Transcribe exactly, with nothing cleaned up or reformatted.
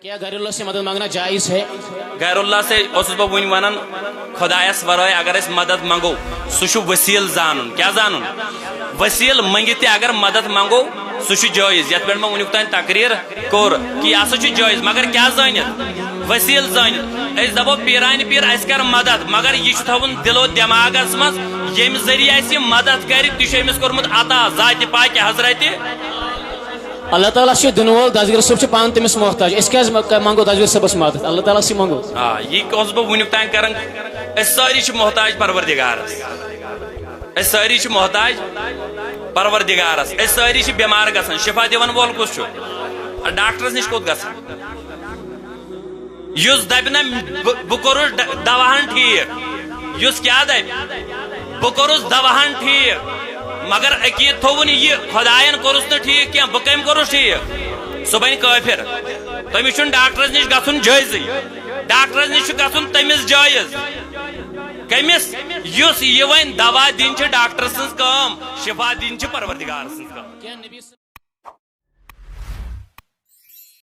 کیا غیر اللہ سے مدد مانگنا جائز ہے؟ غیر اللہ سے اوسُس بہٕ وُنہِ وَنان، خۄدایَس وَرٲے اگر أسۍ مدد منٛگو، سُہ چھُ وسیٖلہٕ زانُن۔ کیٛاہ زانُن؟ وسیٖلہٕ مٔنٛگِتھ تہِ اگر مدد منٛگو، سُہ چھُ جٲیز۔ یَتھ پٮ۪ٹھ مےٚ وُنیُک تام تقریر کوٚر کہِ یہِ ہسا چھُ جٲیز، مگر کیٛاہ زٲنِتھ؟ وسیٖلہٕ زٲنِتھ۔ أسۍ دَپو، "پیٖرانہِ پیٖر، اَسہِ کر مدد"، مگر یہِ چھُ تھاوُن دِل و دٮ۪ماغس منٛز، ییٚمہِ ذٔریعہٕ اَسہِ یہِ مدد کرِ، تہِ چھُ أمِس کوٚرمُت عطا ذاتِ پاکہِ حضرتِ۔ اللہ تعالیٰ چھُ دِنہٕ وول، دستگیر صٲب چھُ پانہٕ تٔمِس محتاج۔ أسۍ کیٛازِ مہ-، منٛگو دستگیر صٲبس مدد؟ اللہ تعالیٰ سٕے منٛگو۔ آ، یہِ اوسُس بہٕ وُنیُک تام کران۔ أسۍ سٲری چھِ محتاج پروردگارس۔ أسۍ سٲری چھِ محتاج پروردگارس۔ أسۍ سٲری چھِ بٮ۪مار گژھان۔ شفا دِوان وول کُس چھُ؟ ڈاکٹرس نِش کوٚت گژھان؟ یُس دپہِ نہ، بہٕ بہٕ کوٚرُس ڈ- دواہن ٹھیٖک، یُس کیٛاہ دپہِ؟ بہٕ کوٚرُس دواہن ٹھیٖک، مگر عقیٖد تھووُن یہِ، خۄداین کوٚرُس نہٕ ٹھیٖک کینٛہہ، بہٕ کٔمۍ کوٚرُس ٹھیٖک؟ سُہ بنہِ کٲفِر۔ تٔمِس چھُنہٕ ڈاکٹرس نِش گژھُن جٲیزٕے۔ ڈاکٹرس نِش چھُ گژھُن تٔمِس جٲیز۔ کٔمِس؟ یُس یہِ وۄنۍ دوا دِنۍ چھِ، ڈاکٹر سٕنٛز کٲم، شفا دِنۍ چھِ پروردگار سٕنٛز کٲم۔